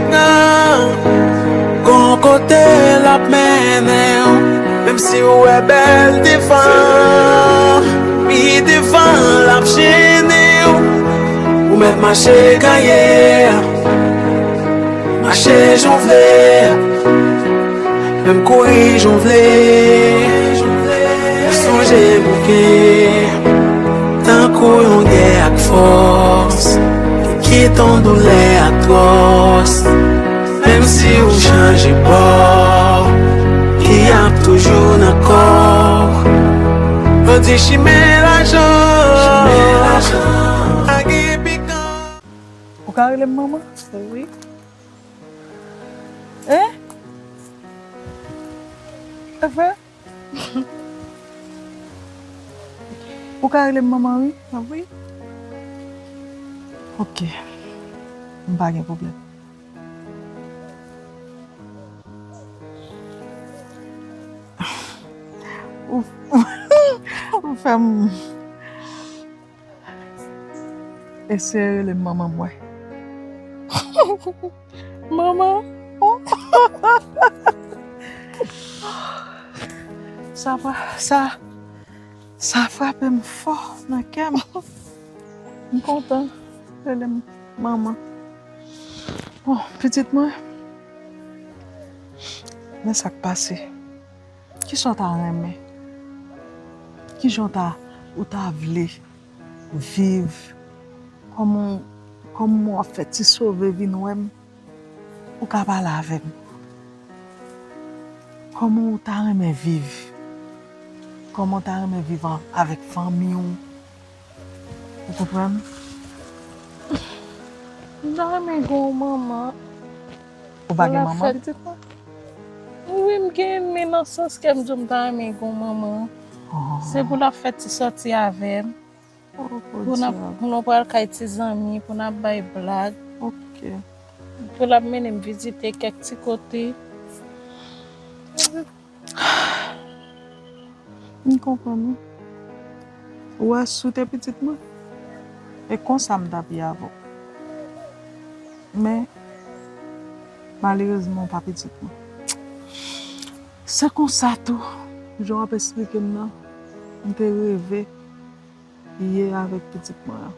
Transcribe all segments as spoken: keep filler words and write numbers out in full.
Pran, gon kote l ap mennen w. Menm si w wè bèl devan, pi devan l ap jennen w. Ou mèt mache gaye, mache jan w vle, menm kouri jan w vle. Sonje bouke tankou yon gè ak fòs, ki kite yon doulè atwòs. Menm si w chanje bò, li ap toujou nan kò w. Yo di chimen lajan pa gen pikan. Ou ka rele m manman? Wi. Hein? Ou ka rele m manman, wi. Ah, wi. Ok. M pa gen pwoblèm. Ou, ou fè m eseye rele m manman m wè. Manman. Sa, sa, sa frape m fò nan kè m. M kontan rele m manman. Bon, pitit mwen, men sa k pase. Kisa w ta renmen? Kijan w ta, ou ta vle viv? Kòman, kòman w ap fè Ti Sove vin wè m? Ou ka pale avè m. Kòman w ta renmen viv? Kòman w ta renmen viv an, avèk fanmi w? Ou konprann? M ta renmen gen yon manman. Ou pa gen manman, pitit mwen? Wi, m gen, men nan sans ke m di w m ta renmen gen yon manman. Oh. Se pou l ap fè ti sòti avè m. Oh, pou n ap, pou nou pral kay ti zanmi, pou n ap bay blag. Ok. Pou l ap mennen m vizite kèk ti kote. M konprann, wi. Ou wè, si w te pitit mwen, e konsa m t ap ye avè w. Men, malerezman, w pa pitit mwen. Se konsa tou, jan w ap esplike m nan, m te reve ye avèk pitit mwen an.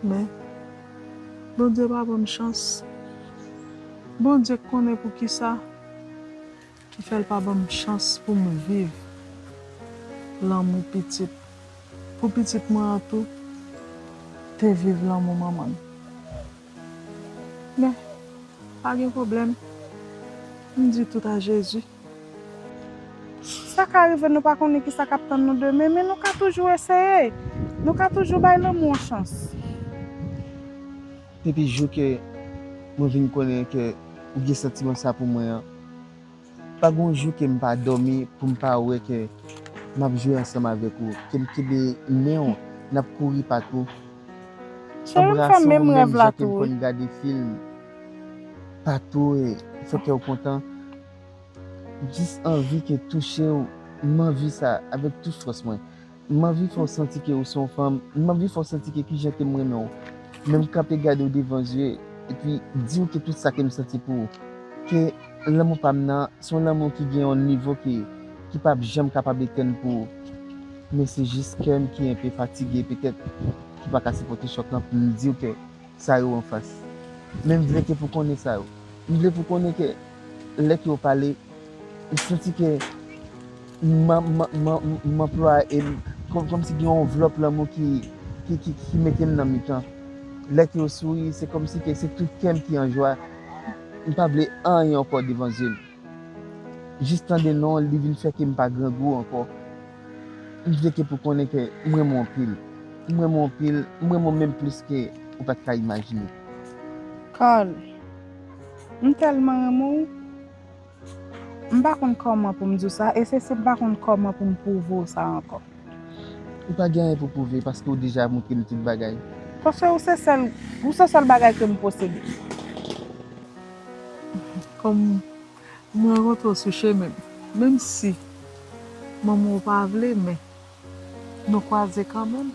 Men, Bondye pa ban m chans. Bondye konnen poukisa ki fè l pa ban m chans pou m viv lanmou pitit. Pou pitit mwen an tou te viv lanmou manman l. Men, pa gen pwoblèm. M di tout a Jezi. Sa ka rive, nou pa konnen kisa k ap tann nou demen, men nou ka toujou eseye. Nou ka toujou bay lanmou yon chans. Depi jou ke mwen vin konnen ke ou gen santiman sa pou mwen an, pa gen yon jou ke m pa dòmi pou m pa wè ke m ap jwe ansanm avèk ou, ke m kenbe men w, n ap kouri patou. Cheri, m fè menm rèv la tou, wi. Anbrase w menm jan ke m konn gade fim patou e fè kè w kontan. Jis anvi ke touche w, m anvi sa avèk tout fòs mwen. M anvi fè w santi ke ou se yon fanm, m anvi fè w santi ke kijan ke m renmen w. Men m kanpe gade w devan zye, epi di w ke tout sa ke m santi pou ou. Ke lanmou pa m nan, se yon lanmou ki gen yon nivo ki, ki p ap janm kapab etenn pou ou. Men se jis kè m ki enpe fatige, petèt, ki pa ka sipòte chòk lan pou m di w ke sa yo anfas. Men m vle ke pou konnen sa yo. M vle pou konnen ke lè ke w pale, m santi ke m, m, m, m, m anplwaye, m, kòm, kòmsi gen yon anvlòp lanmou ki, ki, ki, ki mete m nan mitan. Lè ke w souri, se kòmsi ke se tout kè m ki an jwa. M pa vle anyen ankò devan zye m. Jis tande non, li vin fè ke m pa grangou ankò. M vle ke pou konnen ke m renmen w anpil. M renmen w anpil, m renmen w menm plis ke ou pa t ka imajine. Carl, m tèlman renmen w, m pa konn kòman pou m di w sa, e se, se m pa konn kòman pou m pwouve w sa ankò. Ou pa gen anyen pou pwouve, paske ou deja montre m tout bagay. Paske ou se sèl, ou se sèl bagay ke m posede. Kòm m rankontre w sou chemen m, menm si manman w pa vle, men nou kwaze kanmenm.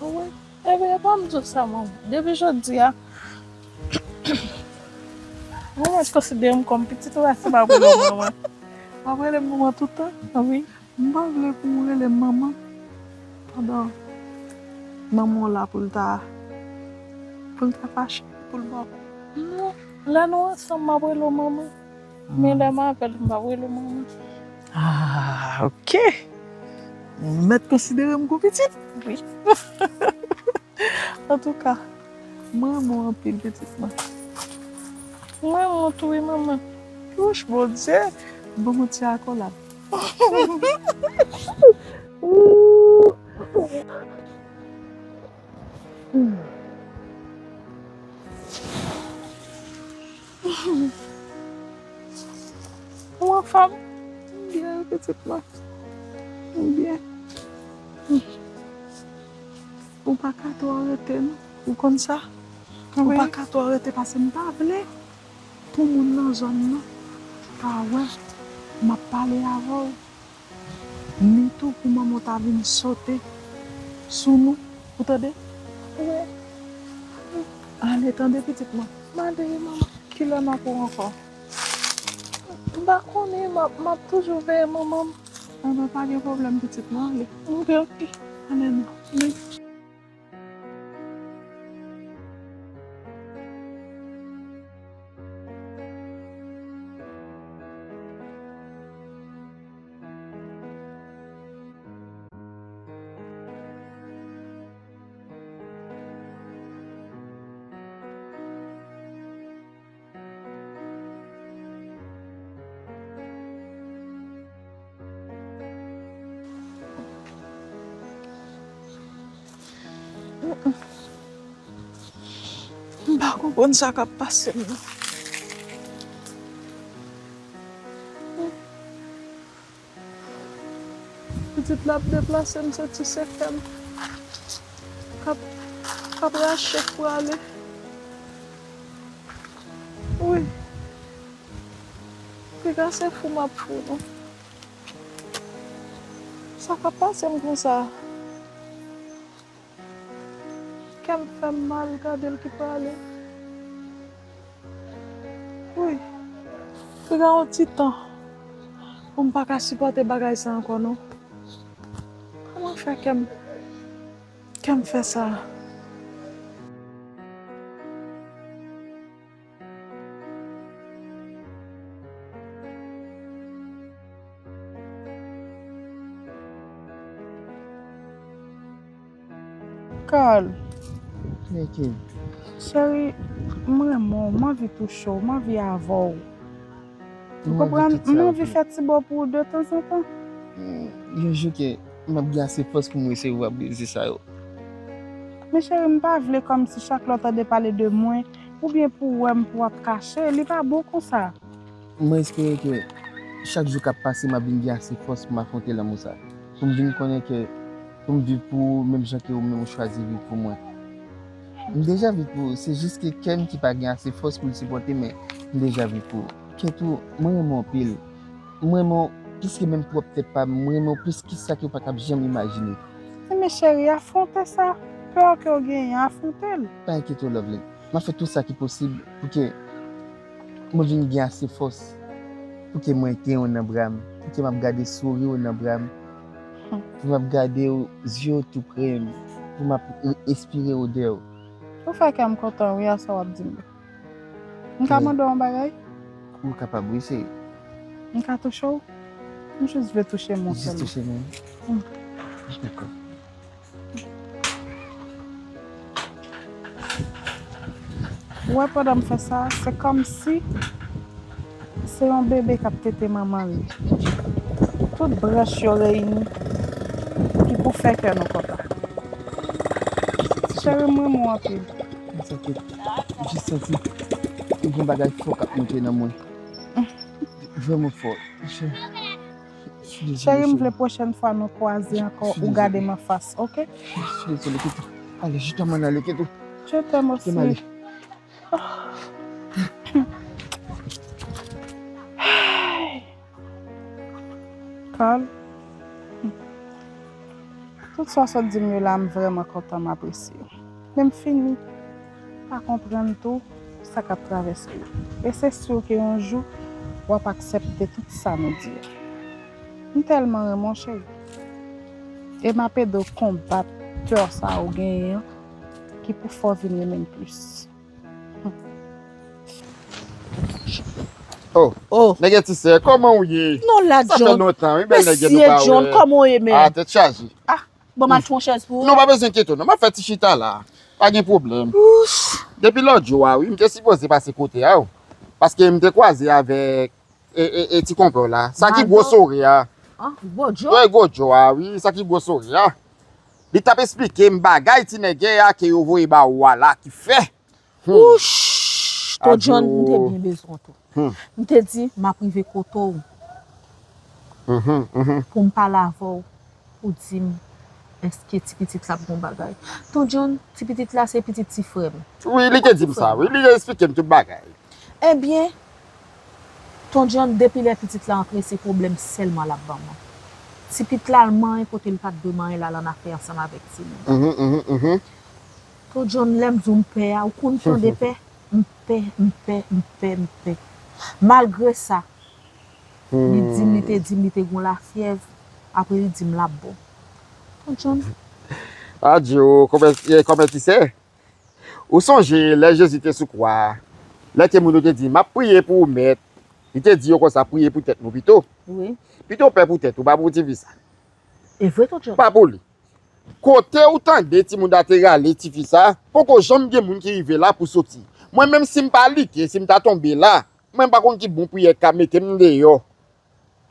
Wi, ebyen, pa m di w sa, manman. Depi jodi a, Manman, w konsidere m kòm pitit ou, si m ap rele w manman? W ap rele m manman tout tan? Wi. M pa vle pou w rele m manman. Pandan manman w la pou l ta, pou l ta fache, pou l ba w. Non, lè nou ansanm, m ap rele w manman. Men lè m avè l, m pa rele manman. Ah, ok. Ou mèt konsidere m kou pitit? Wi. Antouka, mwen renmen w anpil, pitit mwen. Mwen renmen w tou, wi, manman. Wouch, Bondye, ban m yon ti akolad. Ou anfòm? M byen, pitit mwen. M byen. Ou pa ka twò rete, non. Ou konn sa? Ou pa ka twò rete, paske m pa vle pou moun nan zòn nan ta wè m ap pale avè w. Ni tou pou manman w ta vin sote sou nou, ou tande? Wi. Ale, tande, pitit mwen. M ale, wi, manman. Kilè m ap wè w ankò? M pa konnen, m ap, m ap toujou veye manman m. Enben, pa gen pwoblèm, pitit mwen, ale. Ok, ok. Ale, non. Wi. M pa konprann sa k ap pase m nan. Pitit la ap deplase m, se ti sèkèy m k ap, k ap rache prale. Wi. Piga se fou m ap fou, non. Sa k ap pase m konsa? Kè m fè m mal, gade l ki prale. Wi. Piga yon ti tan pou m pa ka sipòte bagay sa ankò, non. Kòman fè kè m, kè m fè sa? Carl. Niki. Cheri, m renmen w, m anvi touche w, m anvi avè w. Ou konprann? M anvi fè ti bò pou ou de tanzantan. Hmm, yon jou ke m ap gen ase fòs pou m resevwa beze sa yo. Men cheri, m pa vle kòmsi chak lè w tande pale de mwen, oubyen pou w wè m pou w ap kache, li pa bon konsa. Mwen espere ke chak jou k ap pase, m ap vin gen ase fòs pou m afwonte lanmou sa. Pou m vin konnen ke pou m viv pou ou, menm jan ke ou menm ou chwazi viv pou mwen. M deja viv pou ou, se jis ke kè m ki pa gen ase fòs pou l sipòte, men m deja viv pou ou. Kentou, mwen renmen w anpil. M renmen w plis ke menm pwòp tèt pa m, m renmen w plis ke sa ke w pa t ap janm imajine. Men cheri, afwonte sa. Pè ke w genyen, afwonte l. Pa enkyete w, Loveline. M ap fè tout sa ki posib pou ke mwen vin gen ase fòs pou ke mwen tenyen w nan bra m, pou ke m ap gade souri w nan bra m, pou m ap gade w, zye w tou pre m, pou m ap re-, respire odè w. Ou fè kè m kontan, wi, a sa w ap di m. M ka mande w yon bagay? Ou kapab, wi, cheri. M ka touche w? M jis vle touche men w sèlman. Jis touche men m? Wi. Dakò. Ou wè, pandan m fè sa, se kòmsi se yon bebe k ap tete manman l. Tout branch yo reyini ki pou fè kè nou kontan. Cheri, m renmen w anpil. Sa ke m jis santi yon bagay fò k ap monte nan mwen. Vrèman fò. Cheri, m vle pwochèn fwa nou kwaze ankò, ou gade m anfas, oke? Je suis désolé, Ketou. Allez, je t'emmène aller, Ketou. Je t'aime aussi. Carl, tout sa w sot di m yo la, m vrèman kontan, m apresye. Men m fini pa konprann tou sa k ap travèse w. E se si ke yon jou, w ap aksepte tout sa nou di a. M tèlman renmen w, cheri. E m ap ede w konbat pè sa ou genyen an, ki pou fè w vin renmen m plis. Oh, oh. Nèg Etisè, kòman w ye? Non, la, John. Sa fè lontan, wi, bèl nèg nou pa wè. Mesye John, kòman w ye, men? Ah, tèt chaje. Ah, bon, m al fè yon chèz pou ou. Non, pa bezwen enkyete w, non. M ap fè ti chita la. Pa gen pwoblèm. Depi lòt jou a, wi, m te sipoze pase kote a, wi. Paske m te kwaze avèk e, e, e ti konpè w la. Sa ki gwo sore a. Ah, gwo djo? Wi, gwo djo a, wi. Sa ki gwo sore a. Li t ap esplike m bagay ti nègè a ke yo voye ba ou a la ki fè. Hmm. Wouch! Ton John, m te byen bezwen w tou. Hmm. M te di, m ap rive kote w. Mhm, mhm. Pou m pale avè w, pou di m, èske ti pitit la ap gon bagay. Ton John, ti pitit la se pitit ti frè m. Wi, li te di m sa, wi. Li te esplike m tout bagay. Ebyen, Ton John, depi lè pitit la antre, se pwoblèm sèlman l ap ban mwen. Ti pitit la al manyen kote l pa t dwe manyen l al ann afè ansanm avèk timoun. Mhm, mhm, mhm. Ton John, lè m di w m pè a, ou konn tande pè? M pè, m pè, m pè, m pè. Malgre sa, li di m, li te di m, li te gon lafyèv, apre li di m l ap bon. Ton John. Adje o, kòmè, kòmè ti sè. Ou sonje lè Jezi te sou kwa a, lè ke moun yo te di, "M ap priye pou ou, Mèt," li te di yo konsa, "Priye pou tèt nou pito." Wi. Pito w pè pou tèt ou, pa pou ti fi sa. E vre, Ton John? Pa pou li. Kote ou tande timoun ta te rale ti fi sa, poko janm gen moun ki rive la pou soti. Mwen menm si m pa lite, si m ta tonbe la, mwen m pa konn ki bon priyè k ka mete m deyò.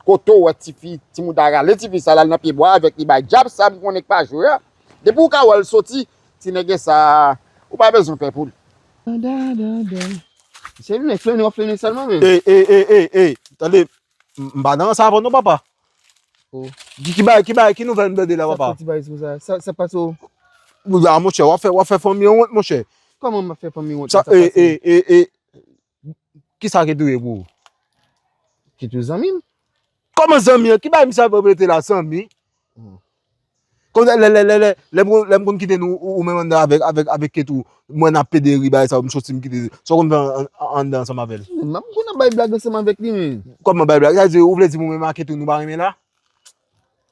Kote w wè tifi, timoun ta rale tifi sa l al nan pyebwa avèk li bay djab sa m konnen k pa jwe a. Depi w ka wè l soti, ti nègè sa, ou pa bezwen pè pou li. Misye vin flennen, w ap flennen sèlman menm. Ey, ey, ey, ey, ey, tande, m pa nan rans avè w non, papa. Oh. Ki, ki bagay, ki bagay, ki nouvèl m tande la, papa? Sa fè ti bagay sou sa. Sa, sa pase w? A, monchè, w ap fè, w ap fè fanmi an wont, monchè. Kòman m ap fè fanmi wont? Sa, ey, ey, ey, ey. Kisa Ketou ye pou ou? Ketou zanmi m. Kòman zanmi an? Ki bagay misye ap repete la, zanmi? Kòm lè, lè, lè, lè, lè m konn, lè m konn kite nou, ou, ou menm anndan avèk, avèk, avèk Ketou, mwen n ap pede ri bagay sa yo, m soti m kite. Sa w konn fè an, an, anndan ansanm avè l? M ap konn ap bay blag ansanm avèk li, men. Kòman bay blag? Sa vle di ou vle di m ou menm ak Ketou nou pa renmen la?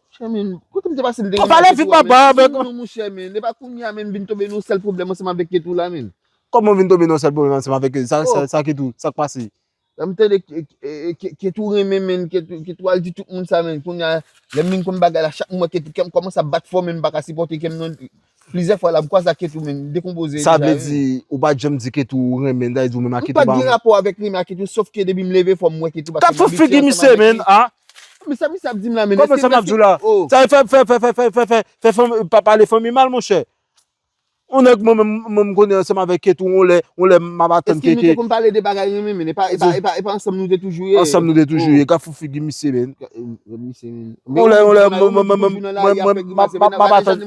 Monchè, men, kote m te pase m te renmen Ketou a, men. Pale vit, papa, avèk. Non, monchè, men, e pa kounye a, men, m vin tonbe nan yon sèl pwoblèm ansanm avèk Ketou la, men. Kòman w vin tonbe nan yon sèl pwoblèm ansanm avèk Ketou? Sa, sa, sa Ketou, sa k pase? Lè m tande Ketou renmen, men, Ketou, Ketou al di tout moun sa, men, kounye a, lè m vin konn bagay la, chak m wè Ketou, kè m kòmanse ap bat fò, men, m pa ka sipòte kè m non. Plizyè fwa la, m kwaze ak Ketou, men, m dekonpoze deja, wi. Sa vle di, ou pa t janm di Ketou ou renmen l, sa vle di ou menm ak Ketou pa. M pa t gen rapò avèk renmen ak Ketou, sòf ke depi m leve, fò m wè Ketou, paske m abitye ansanm avèk li. K ap fout figi misye, men, a? Men sa misye ap di m la, men, èske m te... Kòman sa m ap di w la? Sa fè, fè, fè, fè, fè, fè, fè, fè fanmi, pa pale fanmi mal, monchè. Yon nèg mwen menm, mwen, m konnen ansanm avèk Ketou, yon lè, yon lè m ap atann Keke. Èske nou te konn pale de bagay renmen, men, e pa, e pa, e pa, e pa ansanm nou te toujou ye? Ansanm nou te toujou ye, k ap fout figi misye, men. Misye, men. Yon lè, yon lè, mwen, mwen, mwen, mwen, mwen, mwen, m ap, m ap, m ap atann.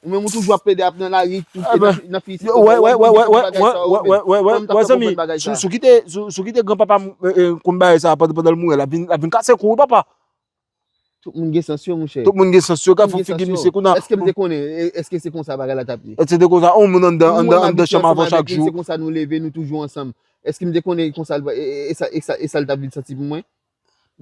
Ou menm ou toujou ap plede ap nan lari, tou nan, nan fi isit. Wè, wè, wè, wè, wè, wè, wè, zanmi, si w kite, si w kite granpapa m, e, e, konn bagay sa, pandan, pandan l mouri, l ap vin, l ap vin kase kou wi, papa. Tout moun gen sans yo, monchè. Tout moun gen sans yo, gad figi misye kounye a. Èske m te konnen, e, èske se konsa bagay la t ap ye? Èske se te konsa, yon moun anndan, anndan, anndan chanm avè w chak jou? Se konsa nou leve, nou toujou ansanm. Èske m te konnen konsa, e, e, e sa, e sa, e sa l t ap vin santi pou mwen?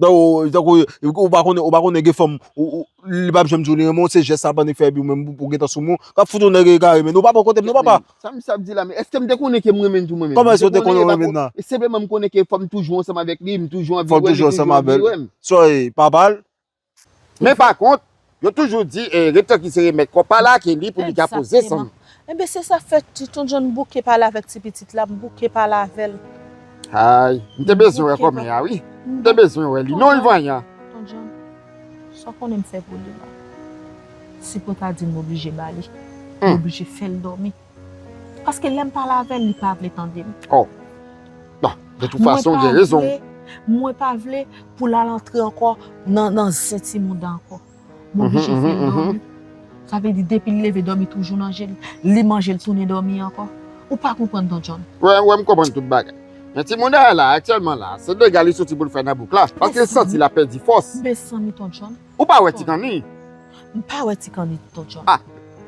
Tankou, tankou, ou pa konnen, ou pa konnen gen fanm, ou, ou, li p ap janm di w li renmen w, se jès sa l pandan l fè epi ou menm pou, pou gentan sou moun. K ap fout yon nèg egare, men ou pa bò kote m non, papa. Sa misye ap di la, men èske m te konnen ke m renmen l tou mwen menm? Kòman èske w te konnen w renmen l nan? Senpleman m konnen ke fò m toujou ansanm avèk li, m toujou anvi wè l, li toujou anvi wè m. Fò w toujou ansanm avè l. Sorry, papa l. Men pa kont, yo toujou di, e, retanki se remèd kò, pale ak li pou li ka poze san. Egzakteman. Enben, se sa fè ti Ton John bouke pale avèk ti pitit la, m bouke pale avè l. Ay, m te bezwen wè kòmè a, wi. M te bezwen wè li. Non, l vanyan. Ton John, sa w konnen m fè pou li la? Si pou ta di m oblije ba li, m oblije fè l dòmi. Paske lè m pale avè l, li pa vle tande m. Oh. Bon, de tout fason, gen rezon. Mwen pa vle, mwen pa vle pou l al antre ankò nan, nan zen timoun nan ankò. M oblije fè l dòmi. Sa vle di, depi l leve, dòmi toujou nan je l. Li manje, l tounen dòmi ankò. Ou pa konprann, Ton John. Wè, wè, m konprann tout bagay. Men timoun nan la, aktyèlman la, se dega li soti pou l fè nan bouk la. Paske l santi l ap pèdi fòs. Mezanmi, Ton John. Ou pa wè Ti Kanni? M pa wè Ti Kanni, Ton John. Ah.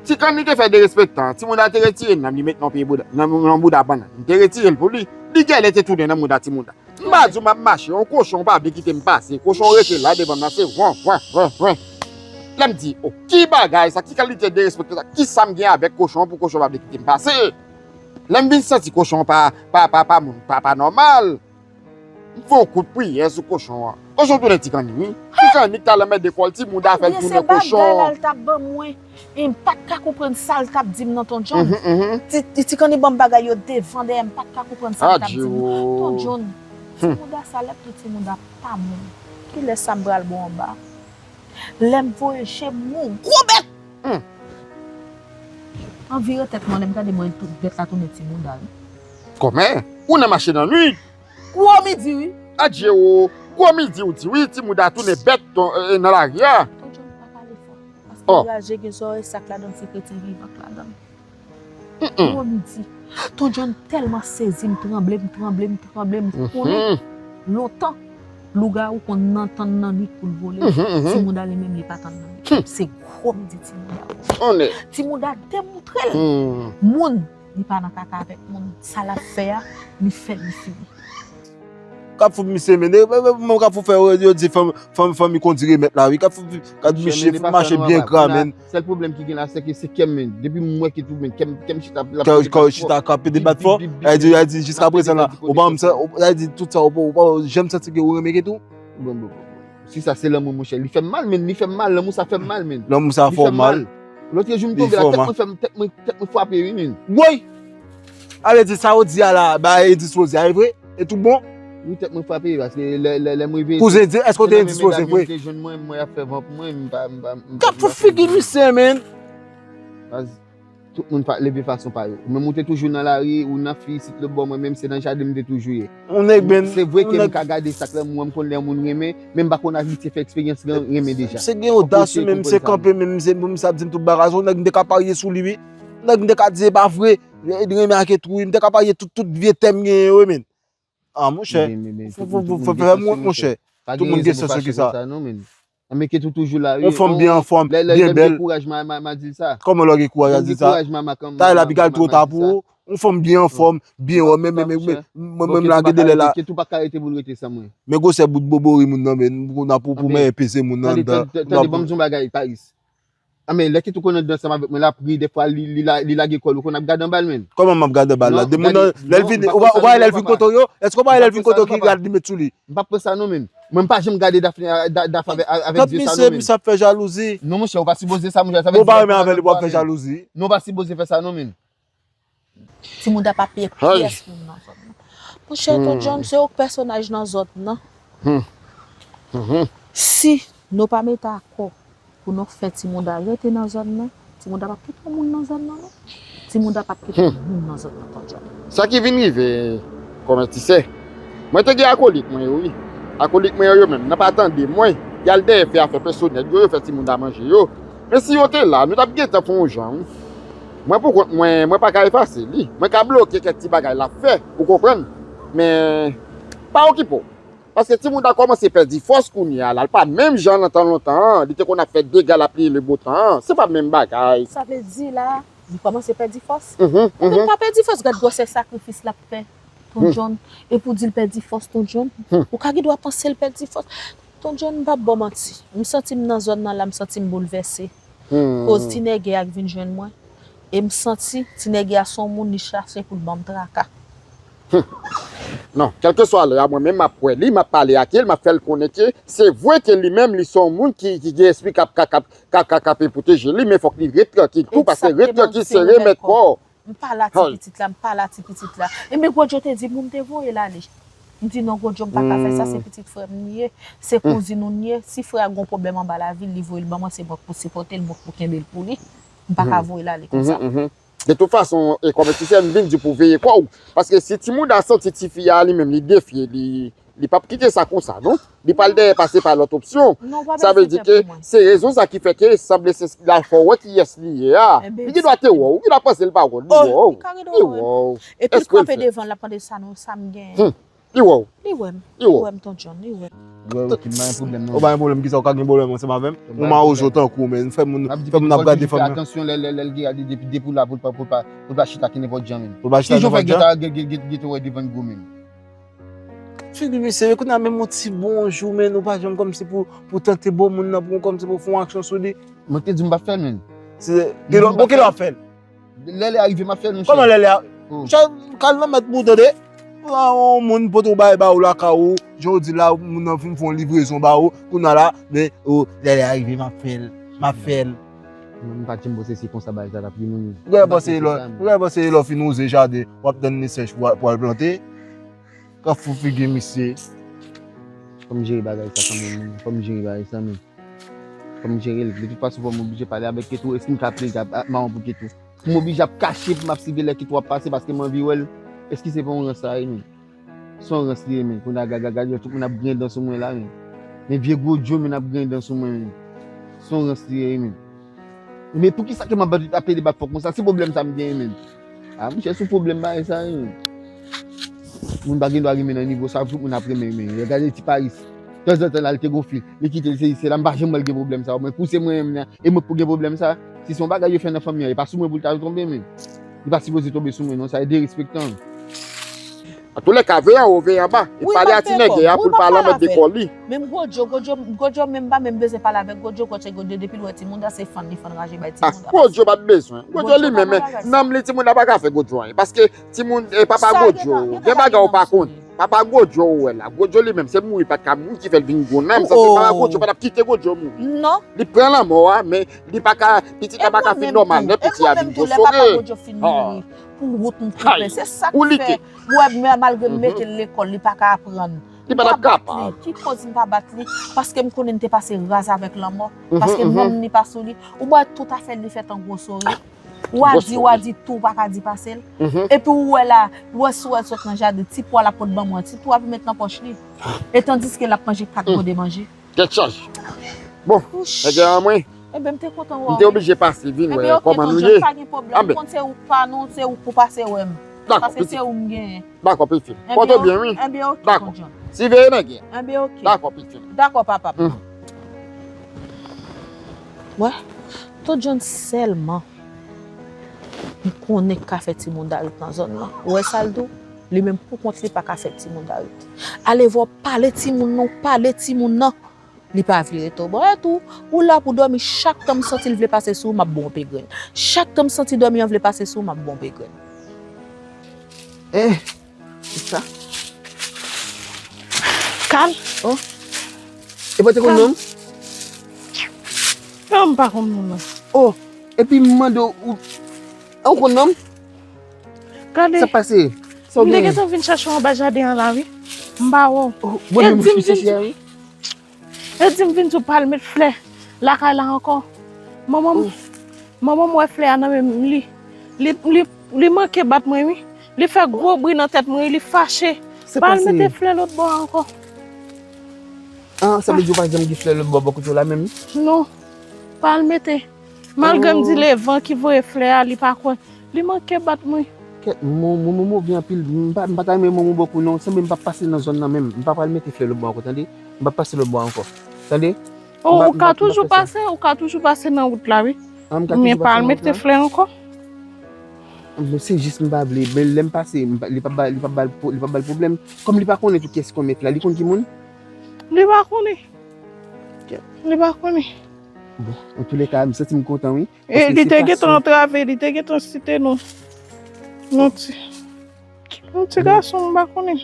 Ti kanni te fè derespektan, timoun nan te retire nanm li met nan pye bouda, nan, nan bouda bannann. Li te retire l pou li. Li genlè te tounen nan mouda timoun nan. M pa di w m ap mache, yon kochon pa vle kite m pase. Kochon rete la devan m nan, se wen, wen, wen, wen. Lè m di, oh, ki bagay sa, ki kalite derespektan sa, ki sa m gen avèk kochon pou kochon pa vle kite m pase? Lè m vin santi kochon pa, pa, pa, pa moun, pa, pa nòmal. M fè yon kout priyè sou kochon an. Kochon tounen ti kanni, wi. Ti kanni k t al anmède kò l, ti mouda fè l tounen kochon. Ebyen, se bagay la l t ap ban mwen. E m pa t ka konprann sa l t ap di m nan, Ton John. Mhm, mhm. Ti, ti, ti kanni ban m bagay yo devan dèyè, m pa t ka konprann sa l t ap di m nan. Adje o. Ton John, ti mouda sa, lè m di ti mouda pa moun. Kilè sa m pral bon anba? Lè m voye je m yon gwo bèt. Hmm. An vire tèt mwen, lè m gade mwen, tout bèt la tounen ti mouda, wi. Kòmè? Ou nan mache nan nwit? Gwo midi, wi. Adje o, gwo midi ou di, wi, ti mouda tounen bèt ton, e, nan lari a. Ton John pa pale fò. Paske raje gen zòrèy, sa k ladan l se kreti vivan k ladan l. Mm-mm. Gwo midi. Ton John tèlman sezi, m tranble, m tranble, m tranble, m konnen. Mhm. Lontan, lougawou konn nan tann nan nwit pou l vole. Mhm, mhm. Ti mouda li menm, li pa tann nan nwit. Hmm. Se gwo midi ti mouda. Onè. Ti mouda demoutre l. Hmm. Moun, li pa nan kaka avèk moun. Sa l ap fè a, li fè l, li fini. K ap fout misye, men. E, e, e, mwen k ap fout fè yo, yo di fanm, fanm, fanm li kondi remèt la, wi. K ap fout, gad misye fout mache byen gra, men. Sèl pwoblèm ki gen la, se ke se kè m, men. Depi m wè Ketou, men, kè m, kè m chita, l ap chita, chita, k ap pede bat fò. Bip, bip, bip, bip, l di, jiska prezan la, ou pa, ou, l di, tout sa, ou pa, ou pa janm santi ke ou renmen Ketou? Bon, bon, bon, bon. Si sa se lanmou, monchè, li fè m mal, men, li fè m mal, lanmou sa fè m mal, men. Lanmou sa fè w mal. Lòt jou m tonbe la, tèt mwen fè m, tèt mwen, tèt mwen frape, wi, men. Woy! A vle di, sa ou di a la, ba, e dispoze a, e vre? E tout bon? Wi, tèt mwen frape, paske lè, lè, lè m rive. Kouzen di, èske w te endispoze vre? Te jwenn mwen, mwen ap fè van pou mwen, m pa, m pa, m pa. K ap fout figi misye, men. Tout moun leve fason pa yo. Ou menm ou te toujou nan lari, ou nan fi isit lòt bò, mwen menm se nan jaden m te toujou ye. On nèg, men, se vre ke m ka gade sa k lanmou an, m konn lè yon moun renmen, men m pa konn abitye fè eksperyans renmen deja. Se gen odas, ou menm se kanpe, menm se moun sa ap di m tout bagay. Se yon nèg m te ka parye sou li, wi. Nèg m te ka di e pa vre, renmen ak etwi, m te ka parye tout, tout vye tèm genyen yo, men. Ah, monchè. Fè m wont, monchè. Tout moun gen sans yo ki sa. Anben Ketou toujou la, wi. Yon fanm byen anfòm, byen bèl. Dekouraj, m a di l sa. Kòman lè w gen kouraj a di l sa? Talè l ap pral twò ta pou ou. Yon fanm byen anfòm, byen wè, men, men, men, men, mwen menm la, gen de lè la. Ketou pa ka rete pou l rete san mwen. Men gwosè bout bobori moun nan, men, pou, pou, pou mwen peze moun nan anndan. Tande, tande, ban m di yon bagay, Paris. Anben, lè Ketou konn anndan ansanm avèk mwen, l ap ri, dèfwa, li, li la, li lage kò l, ou konn ap gade anba l, men. Kòman m ap gade anba l la? De moun nan, lè l vini, ou pa, ou pa wè lè l vin kote w yo? Èske ou pa wè lè l vin kote w ki rad li met sou li? M p ap pran sa non, men. Mwen, m pa janm gade Daph, Da-, Daph avèk, avèk zye sa non, men. Misye ap fè jalouzi. Non, monchè, ou pa sipoze sa, monchè. Sa vle di ou pa renmen avè l, ou ap fè jalouzi. Non, ou pa sipoze fè sa non, men. Ti mouda pa peye pyès moun nan zòn nan. Monchè, Ton John, se yon pèsonaj nan zòn nan. Si nou pa mete akò pou nou fè ti mouda rete nan zòn nan, ti mouda p ap kite yon moun nan zòn nan, non. Ti mouda p ap kite yon moun nan zòn nan, Ton John. Sa ki vin rive, kòmètisè, mwen te gen akolit mwen yo, wi. Akolit mwen yo, yo menm, nan pa tande mwen, y al dèyè fè afè pèsonèl yo, yo fè ti mouda manje yo. Men si yo te la, nou t ap gentan fè yon jan, wi. Mwen poukont mwen, mwen pa ka efase li. Mwen ka bloke kèk ti bagay l ap fè, ou konprann? Men, pa okipe w. Paske ti mouda kòmanse pèdi fòs kounye a la. L pa menm jan nan tan lontan an. Li te konn ap fè dega, l ap peye le bon tan an. Se pa menm bagay. Sa vle di la, li kòmanse pèdi fòs? Mhm, mhm. Ebyen, pa pèdi fòs, gad gwosè sakrifis l ap fè. Ton John, e pou di l pèdi fòs, Ton John, ou ka gen dwa panse l pèdi fòs. Ton John, m p ap ba w manti. M santi m nan zòn nan la, m santi m boulvèse. Koz ti nègè a k vin jwenn mwen. E m santi ti nègè a se yon moun li chache pou l ban m traka. Non, kèlkeswa lè a, mwen menm m ap wè li, m ap pale ak li, m ap fè l konnen ke se vre ke li menm, li se yon moun ki, ki gen espri k ap, k ap, k ap, k ap, k ap pwoteje li, men fòk li ret trankil tou, paske ret trankil se remèd kò. M pale a ti pitit la, m pale a ti pitit la. Ebyen, Gwojo te di m pou m te voye l ale. M di, "Non, Gwojo, m pa ka fè sa, se pitit frè m li ye, se kouzin ou li ye. Si frè a gen yon pwoblèm anba lavi l, li voye l ban mwen, se mwen k pou sipòte l, mwen k pou kenbe l pou li. M pa ka voye l ale konsa." De tout fason, e kòmètisè, m vin di w pou veye kò w. Paske si ti mouda santi tifi a li menm, li defye, li, li p ap kite sa konsa, non. Li pral dèyè pase pa lòt opsyon. Sa vle di ke se rezon sa ki fè ke sanble se la fò wè kiyès li ye a. Li gen dwa te wè w, li gen dwa panse l pa wè w, li wè w. Li wè w. Epi l kanpe devan l, l ap mande sa nou, sa m genyen. Li wè w. Li wè m. Li wè m, Ton John, li wè m. Wè, ok, m pa gen pwoblèm, non. Ou pa gen pwoblèm, kisa ou ka gen pwoblèm ansanm avè m? Ou mawozo tankou, men fè moun, fè moun ap gade fanm nan. Atansyon, lè, lè, lè l gen, depi, depi w la, pou l pa, pou l pa, pou l pa chita kenenpòt jan, men. Pou l pa chita kenenpòt jan? Gete, gete, gete, gete, wè devan l gwo, men. Figi misye, kounye a menm yon ti bonjou, men ou pa janm kòmsi pou, pou tante bon moun nan, pou kòmsi pou fè yon aksyon sou li. Mwen te di m pa fè l, men. Se, kilè, bon, kilè w ap fè l? Lè lè a rive, m ap fè l, monchè. Kòman lè lè a? Oh. Monchè, kal nan mèt pou w tande. Yon moun pote yon bagay ba ou lakay ou, jan w di la, moun nan fin fè yon livrezon ba ou, kounye a la, men, oh, lè lè a rive, m ap fè l, m ap fè l. Mwen, m pa t janm panse se konsa bagay sa t ap ye, non. Ou genlè panse lè, ou genlè panse lè w fin wouze jaden, w ap tann li sèch pou, pou al plante? Kafou figi misye. Fò m jere bagay sa kanmenm, men. Fò m jere bagay sa, men. Fò m jere l. De tout fason, fò m oblije pale avèk Ketou. Èske m ka plede ap, ap mawon pou Ketou? Pou m oblije ap kache, pou m ap siveye lè Ketou ap pase, paske m anvi wè l. Èske se pa yon rans sa ye, men? Se yon rans li ye, men. Kounye a, gad, gad, gad, tout moun ap griyen dan sou mwen la, men. Men vye gwo djo, men, ap griyen dan sou mwen, men. Se yon rans li ye, men. Men poukisa ke m ap bat, ap pede bat fòk konsa? Se pwoblèm sa m genyen, men. Ah, monchè, se yon pwoblèm bagay sa, men. Moun pa gen dwa renmen nan nivo sa, tout moun ap renmen, men. Gade ti Paris. Tanzantan, l al te gon fi. Li kite l, se, se la, m pa janm wè l gen pwoblèm sa. Mwen, pou se mwen menm nan, e mwen pou gen pwoblèm sa. Si se yon bagay yo fè nan fanmi an, e pa sou mwen pou l ta tonbe, men. Li pa sipoze tonbe sou mwen, non, sa e derespektan. Antoulèka, veye anwo, veye anba. E pale a ti nèg a pou l pa lanmède kò li. Menm Gwo Djo, Gwo Djo, Gwo Djo menm pa menm bezwen pale avèk Gwo Djo, kote Gwo Djo depi l wè timoun nan se fann li fann raje bay timoun nan. Gwo Djo pa t bezwen. Gwo Djo li menm, men nanm li timoun nan pa ka fè Gwo Djo anyen. Paske timoun, e papa Gwo Djo, gen bagay ou pa konn. Papa Gwo Djo ou wè la. Gwo Djo li menm, se mouri pa t ka mouri ki fè l vin gwo nanm. Sa se papa Gwo Djo pa t ap kite Gwo Djo mouri. Non. Li pran lanmò a, men li pa ka, pitit la pa ka fin nòmal, lè pitit a vin gwo sore. Pou wout m koupe. Se sa k fè, ou wè, men malgre m mete l lekòl, li pa ka aprann. Li pa t ap kapab. Ki koz m pa bat li? Paske m konnen m te pase raz avèk lanmò. Paske nanm li pa sou li. Ou wè tout afè li fèt an gwo sore. Ou a di, ou a di tou, ou pa ka di pase l. Epi ou wè la, ou wè si w wè l sot nan jaden, ti pwa l ap pot ban mwen, ti pwa pou met nan pòch li. E tandiske l ap manje kat gode manje. Tèt chaje. Bon, nèg la mwen. Ebyen, m te kontan wè w. M te oblije pase vin wè kòman nou ye. Ebyen, ok, Tonton John, pa gen pwoblèm. M konn se ou k pa nou, se ou k pou pase wè m. Paske se ou m genyen. Dakò, pitit. Pòte w byen, wi. Ebyen, ok, Tonton John. Siveye nèg la. Ebyen, ok. Dakò, pitit. Dakò, papa m. Wè, Tonton John sèlman m konnen k ka fè timoun Darit nan zòn nan. Ou wè sa l di w? Li menm pou kont li pa ka fè timoun Darit. Ale vwa w pale timoun nan, w pale timoun nan. Li pa vire to bò. E tou, ou la pou dòmi, chak tan m santi l vle pase sou ou, m ap ba w yon pe grenn. Chak tan m santi dòmi an vle pase sou ou, m ap ba w yon pe grenn. Eh, kisa? Kal. Oh. E pa te konn non m? Non, m pa konn non nan. Oh, epi m mande w, ou, ou konn non m? Gade. Sa pase? Sa w genyen? M te gentan vin chache w anba jaden an la, wi. M pa wè w. Oh, bon, e di m vin chèche a, wi. E di m vin di w pa al met flè lakay la ankò. Manman m, manman m wè flè a nan men m, li, li, li, li manke bat mwen, wi. Li fè gwo bri nan tèt mwen, wi, li fache. Pa al mete flè lòt bò a ankò. Ah, sa vle di w pa janm gen flè lòt bò, bò kote w la menm? Non. Pa al mete. Malgre m di l e van ki voye flè a, li pa kwè. Li manke bat mwen. Kèt, mon, mon, mon move anpil. M pa, m pa ta renmen mon, mon bokou non. Sanble m p ap pase nan zòn nan menm. M pa pral mete flè lòt bò ankò, tande? M p ap pase lòt bò ankò. Tande? Oh, ou ka toujou pase, ou ka toujou pase nan wout la, wi. Men pa al mete flè ankò. Men se jis m pa vle. Men lè m pase, m pa, li p ap ba, li p ap ba l pwo-, li p ap ba l pwoblèm. Kòm li pa konnen tou kiyès ki konn met la, li konn ki moun? Li pa konnen. Li pa konnen. Bon, antoulèka, m santi m kontan, wi. E li te gentan antrave, li te gentan site non. Non, ti, non, ti gason, m pa konnen.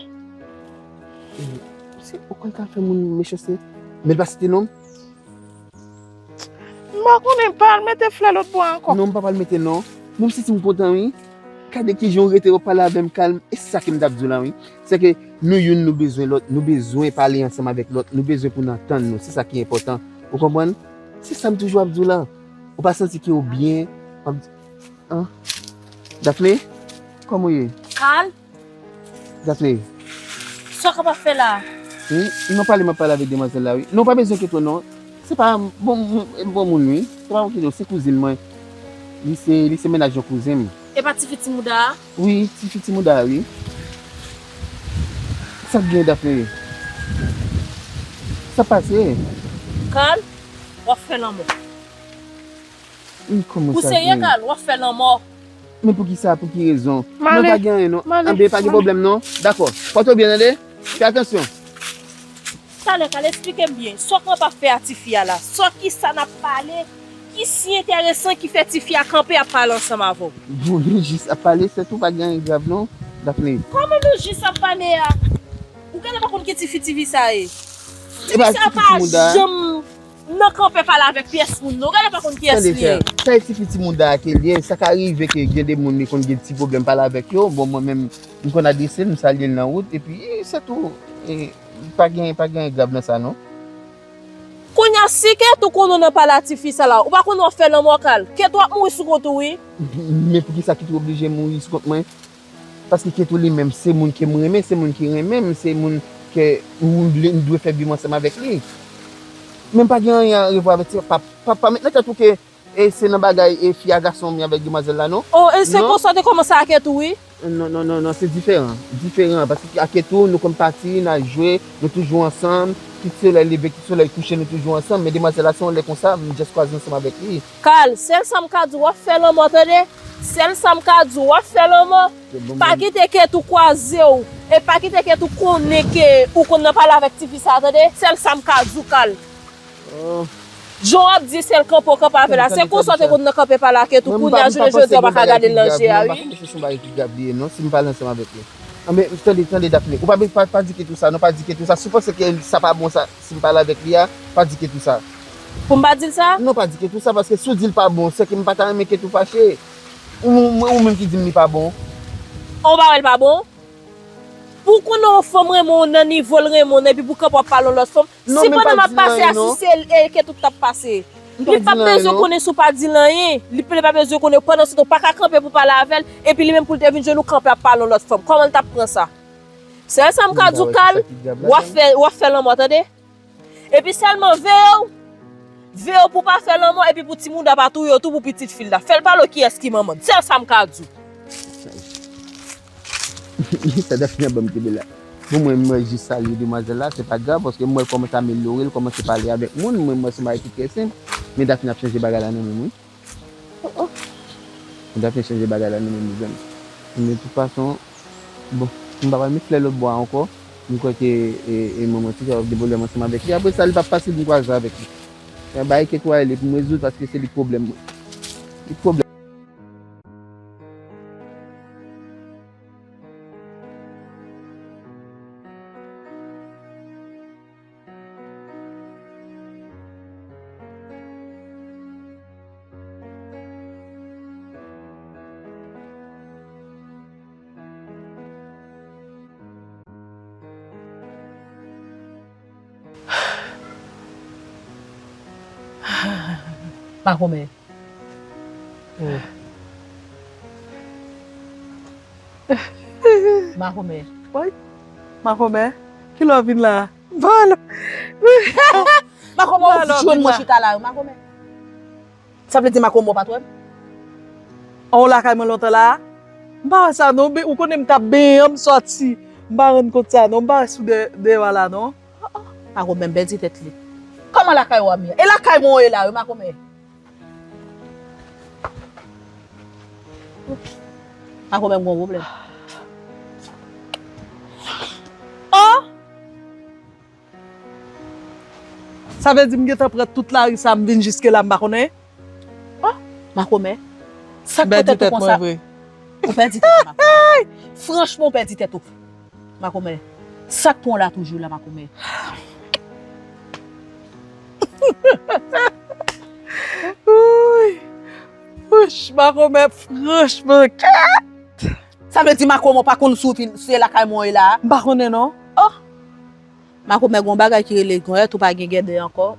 Se ou kwè l ka fè moun mechanste? Men l pa site non m? M pa konnen, pa al mete flè lòt bò a ankò. Non, m pa pral mete non. Mwen m santi m kontan, wi. Gade kijan w rete, w ap pale avè m kalm. E se sa ke m t ap di w la, wi. Se ke nou youn, nou bezwen lòt. Nou bezwen pale ansanm avèk lòt. Nou bezwen pou n antann nou. Se sa ki enpòtan. Ou konprann? Se sa m toujou ap di w la. Ou pa santi ke w byen? W ap di, an? Daphné? Kòman w ye? Kal? Daphné. Sa w kapab fè la? Wi, m ap pale, m ap pale avèk demwazèl la, wi. Non, w pa bezwen enkyete w, non. Se pa bon, bon moun, wi. Se pa enkyete w, se kouzin mwen. Li se, li se mennaj yon kouzin m. E pa tifi ti mouda a? Wi, tifi ti mouda a, wi. Sa k gen, Daphné? Sa pase? Carl, w ap fè lanmò. Ou serye, Carl? W ap fè lanmò. Men poukisa? Pou ki rezon? Mwen pa gen anyen non. Anben, pa gen pwoblèm non. Dakò. Pòte w byen, tande? Fè atansyon. Talè, Carl, esplike m byen. Sa w kanpe ap fè a tifi a la? Sa, kisa n ap pale? Ki siy enteresan ki fè tifi a kanpe ap pale ansanm avè w? Bon, nou jis ap pale, se tou, pa gen anyen grav non, Daphné. Kòman nou jis ap pale a? Ou genlè pa konn ki tifi tifi sa ye? Tifi sa pa janm nan kanpe pale avèk pyès moun non. Ou genlè pa konn kiyès li ye. Sa e tifi ti mouda a ke li ye. Sa ka rive ke gen de moun li konn gen ti pwoblèm pale avèk yo. Bon, mwen menm, m konn adrese l, m salye l nan wout, epi, e, se tou. E, pa gen, pa gen grav nan sa non. Kounye a, si Ketou konnen w nan pale a tifi sa la, ou pa konnen w ap fè lanmò, Carl? Ketou ap mouri sou kont ou wi. Men poukisa Ketou oblije mouri sou kont mwen? Paske Ketou li menm, se moun ke m renmen, se moun ki renmen m, se moun ke m vle, m dwe fè vi m ansanm avèk li. Men m pa gen anyen a revwa avèk ti, pa, pa, pa met nan tèt ou ke, e, se nan bagay, e, fi a gason m ye avèk demwazèl la non. Oh, e se konsa w te kòmanse ak Ketou wi? Non, non, non, non, se diferan. Diferan, paske ak Ketou, nou konn pati, n a jwe, nou toujou ansanm. Kit solèy leve, kit solèy kouche, nou toujou ansanm. Men demwazèl la, se yon lè konsa, m just kwaze ansanm avèk li. Carl, sèl sa m ka di w, w ap fè lanmò, tande? Sèl sa m ka di w, w ap fè lanmò. Pa kite Ketou kwaze w. E pa kite Ketou konnen ke ou konn nan pale avèk tifi sa, tande? Sèl sa m ka di w, Carl. Oh. Jan w ap di se l kanpe w kanpe avè l la, se konsa w te konn nan kanpe pale ak Ketou, kounye a jounen jodi a w pa ka gade l nan je a wi. Mwen pa konnen se yon bagay ki grav li ye non, si m pale ansanm avèk li. Anben, tande, tande, Daphné, ou pa, pa, pa di Ketou sa non, pa di Ketou sa. Si w panse ke sa pa bon sa, si m pale avèk li a, pa di Ketou sa. Pou m pa di l sa? Non, pa di Ketou sa, paske si w di l pa bon, se ke m pa ta renmen Ketou fache. Ou, ou, ou menm ki di m li pa bon. Ou pa wè l pa bon? Pou w konnen yon fanm renmen w nan nivo l renmen w nan, epi pou w kanpe w ap pale yon lòt fanm. Si pandan m ap pase a, si se l, e, Ketou t ap pase. Li p ap bezwen konnen si w pa di l anyen. Li p, li pa bezwen konnen. Pandan se tan, w pa ka kanpe pou w pale avè l. Epi li menm pou l te vin jwenn ou kanpe ap pale yon lòt fanm. Kòman l t ap pran sa? Sèl sa m ka di w, Carl, w ap fè, w ap fè lanmò, tande? Epi sèlman veye w, veye w pou w pa fè lanmò, epi pou ti mouda pa touye w tou pou pitit fi l la. Fè l pale w kiyès ki manman l. Sèl sa m ka di w. Sa Daphné ap ban m kenbe la. Bon, mwen, mwen jis salye demwazèl la, se pa grav, paske m wè l kòmanse amelyore, l kòmanse pale avèk moun, mwen, mwen, se yon bagay ki trè senp, men Daphné ap chanje bagay la nan men m, wi. Oh, oh. Men Daphné chanje bagay la nan men m, mezanmi. Men de tout fason, bon, m pa pral met flè lòt bò a ankò, m kwè ke, e, e, manman ti sa ap gen pwoblèm ansanm avèk li, apre sa, li p ap fasil pou m kwaze avèk li. Yon bagay ke twò rele pou m rezoud, paske se li k pwoblèm mwen. Li k pwoblèm. Makomè. Oh. Makomè. Woy. Makomè. Kilè w vin la? Bon. Makomè, ou jwenn mwen chita la, Makomè. Sa vle di Makomè w pa t wè m? An w lakay mwen lontan la a? M pa wè sa non, ou konnen m t ap benyen an, m sòti. M pa rann kont sa non, m pa wè sou de, deyò a la non. Makomè m pèdi tèt li. Kòman lakay w a m ye? E lakay mwen w ye la wi, Makomè. Makomè m gon pwoblèm. Oh! Sa vle di m gentan pran tout lari sa, m vin jiske la, m pa konnen? Oh, Makomè. Sa k pèdi tèt mwen vre. Ou pèdi tèt ou, Makomè. Franchman, ou pèdi tèt ou. Makomè. Sa k pran w la toujou la, Makomè? Wouy. Wouch, Makomè, franchman, kèt. Sa vle di Makomè pa konn si w vin, se lakay mwen w ye la? M pa konnen non. Oh. Makomè, gon bagay ki rele gon lè tou pa gen gèdè ankò.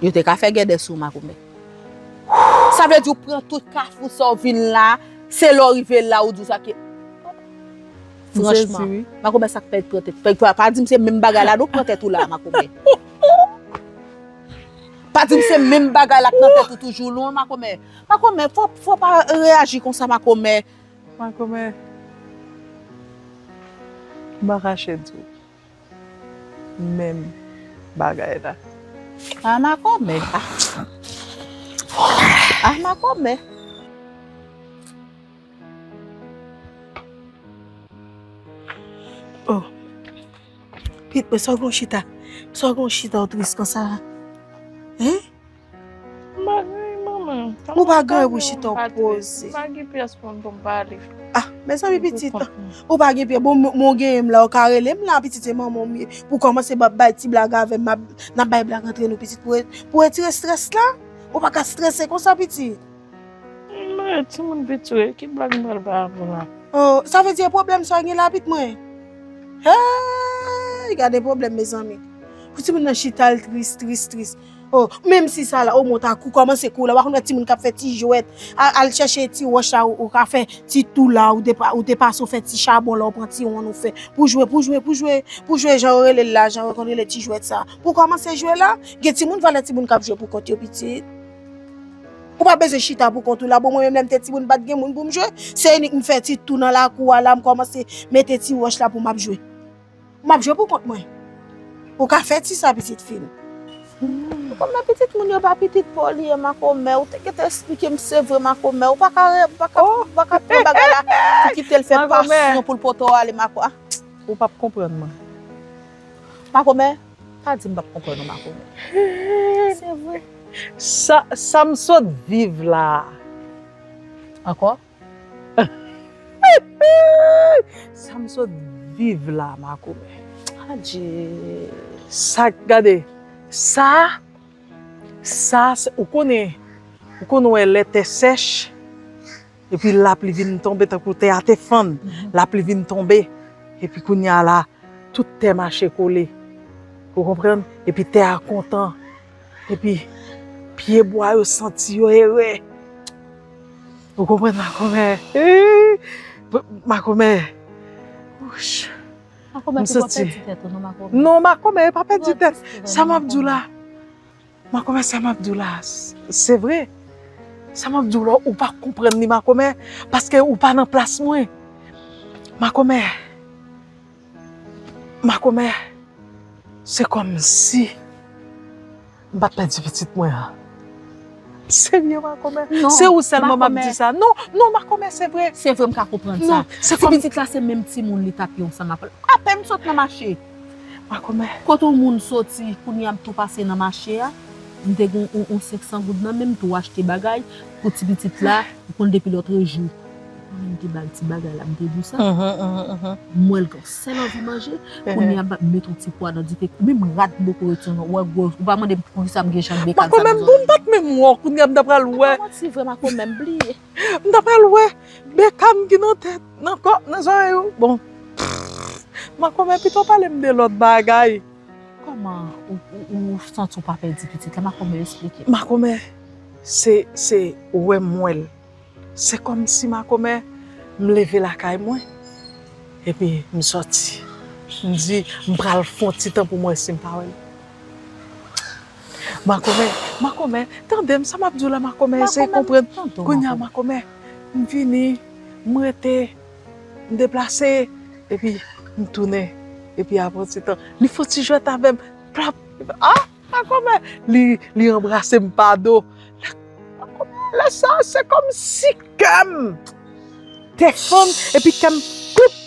Yo te ka fè gèdè sou Makomè. Sa vle di w pran tout kafou sa w vin la, se lè w rive la ou di w sa ke. Franchman, Makomè, sa k fè pran tèt. Pa, pa, pa di m se menm bagay la non pran tèt ou la, Makomè. Pa di m se menm bagay la k nan tèt ou toujou non, Makomè. Makomè, fò, fò pa reyaji konsa, Makomè. Makomè, m pa kache di w. Men, bagay la. Ah, makomè. Ah, ah makomè. Oh. Pit, mwen sa w gen w chita. Sa w gen w chita w tris konsa. Hein? M pa gen anyen, manman. Ou pa gen anyen pou chita w poze. M pa gen pyès moun pou m pale. Ah, mezanmi pitit. Ou pa gen pyès. Bon, m- m- ou genyen m la, ou ka rele m la, pitit se manman w m ye. Pou kòmanse bay ti blag avè m, m ap- n ap bay blag antre nou pitit pou re- pou retire estrès la. Ou pa ka estrese konsa pitit. Mwen timoun piti wi, ki blag m pral bay avè w la? Oh, sa vle di e pwoblèm sa w gen la pit mwen? Hey, gade pwoblèm mezanmi. Pou timoun nan chita l tris, tris, tris. Oh, menm si sa la, omwen w ta kou kòmanse kou la, w pa konn wè timoun k ap fè ti jwèt, a- al chèche ti wòch la, ou, ou ka fè ti tou la, ou te pa- ou te pase w fè ti chabon la, ou pran ti wonn ou fè. Pou jwe, pou jwe, pou jwe, pou jwe jan yo rele l la, jan yo konn rele ti jwèt sa. Pou kòmanse jwe la, gen timoun valè timoun k ap jwe pou kont yo pitit. Ou pa bezwen chita pou kont ou la. Bon, mwen menm lè m te timoun, m pa t gen moun pou m jwe. Se inik m fè ti tou nan lakou a la, m kòmanse mete ti wòch la pou m ap jwe. M ap jwe pou kont mwen. Ou ka fè ti sa, pitit fi m. Kòm nan pitit moun yo pa pitit pa w li ye, makomè. Ou te gentan esplike m, se vre, makomè. Ou pa ka re- ou pa ka, ou pa ka pran bagay la pou kite l fè pasyon pou l pote w ale, mako- ah. Ou p ap konprann mwen. Makomè, pa di m p ap konprann ou, makomè. Se vre. Sa, sa m sot viv la a. Ankò? Sa m sot viv la, makomè. Adje. Sa, gade, sa, sa, se- ou konnen, ou konn wè lè tè sèch, epi lapli vin tonbe, tankou tè a te fann, lapli vin tonbe, epi kounye a la, tout tè mache kole. Ou konprann? Epi tè a kontan. Epi pye bwa yo santi yo ere. Ou konprann, makomè? Eee! Makomè. Wouch. Makomè, m soti. Non, makomè, pa pèdi tèt. Sa m ap di w la. Makomè, sa m ap di w la, s- se vre. Sa m ap di w la, ou pa konprann li, makomè, paske ou pa nan plas mwen. Makomè, makomè, se kòmsi m pa t pèdi pitit mwen an. Serye, makomè? Se ou sèlman m ap di sa. Non, non, makomè, se vre. Se vre, m ka konprann sa. Si pitit la se menm timoun li t ap ye ansanm avè l. Apèn m sot nan mache. Makomè. Kote yon moun soti, kounye a m tou pase nan mache a. M te gen yon, yon senk san goud nan men m, m tou achte bagay pou ti pitit la, ou konn depi lòtrejou. Mwen menm te ba l ti bagay la, m te di w sa. M wè l gen yon sèl anvi manje, kounye a m met yon ti pwa nan dife, menm rad m poko retire non, ou wè gwo, ou pa mande m poukisa m gen jan bekan sa nan zòrèy. Makomè, m pa t menm wè w, kounye a m ta pral wè. Pa manti vre, makomè, m bliye. M ta pral wè bekan ki nan tèt, nan kò, nan zòrèy ou. Bon. Makomè, pito pale m de lòt bagay. Kòman ou, ou, ou santi w pa pèdi pitit la? Makomè, eksplike m. Makomè, se, se ou wè m wè l. Se kòmsi, makomè, m leve lakay mwen, epi m sòti. M di, m pral fè yon ti tan pou m wè si m pa wè l. Makomè, makomè, tande m, sa m ap di w la, makomè, eseye konprann. Kounye a, makomè, m vini, m rete, m deplase, epi m tounen, epi apre yon ti tan, li fè yon ti jwèt avè m, plap, ah, makomè, li, li anbrase m pa do. Lè sa, se kòmsi kè m te fann, epi kè m, kloup,